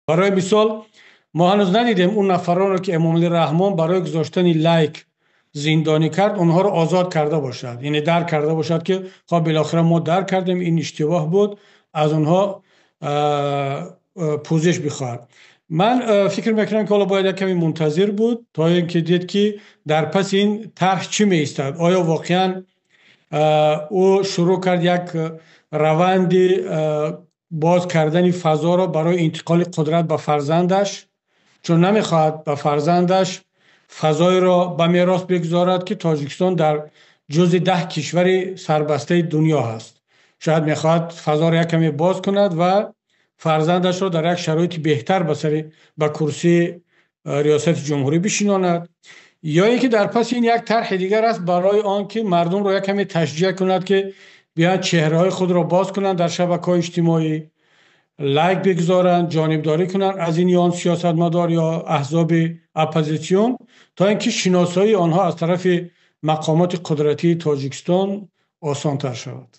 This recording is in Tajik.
Барои мисол, мо ҳанӯз надидем он нафаронро, ки Эмомалӣ Раҳмон барои гузоштани лайк зиндонӣ кард, онҳоро озод карда бошад, яъне дарк карда бошад, ки хоб, билохира мо дарк кардем, ин иштибоҳ буд, аз онҳо пӯзиш бихоҳад. Ман фикр мекунам, ки ҳоло бояд як каме мунтазир буд, то ин ки дид, ки дар паси ин тарҳ чӣ меистад. Оё воқеан ӯ шурӯъ кард як раванди боз кардани фазоро барои интиқоли қудрат ба фарзандаш, чун намехоҳад ба фарзандаш фазоеро ба мерос бигузорад, ки Тоҷикистон дар ҷузъи 10 кишвари сарбастаи дунё ҳаст. Шояд мехоҳад фазоро як каме боз кунад ва фарзандашро дар як шароити беҳтар ба сари ба курсии риёсати ҷумҳурӣ бишинонад, ё ин ки дар паси ин як тарҳи дигар аст барои он ки мардумро як каме ташҷеъ кунад, ки биёянд, чеҳраҳои худро боз кунанд, дар шабакаҳои иҷтимоӣ лайк бигузоранд, ҷонибдорӣ кунанд аз ин ё он сиёсатмадор ё аҳзоби оппозитсион, то ин ки шиносоии онҳо аз тарафи мақомоти қудратии Тоҷикистон осонтар шавад.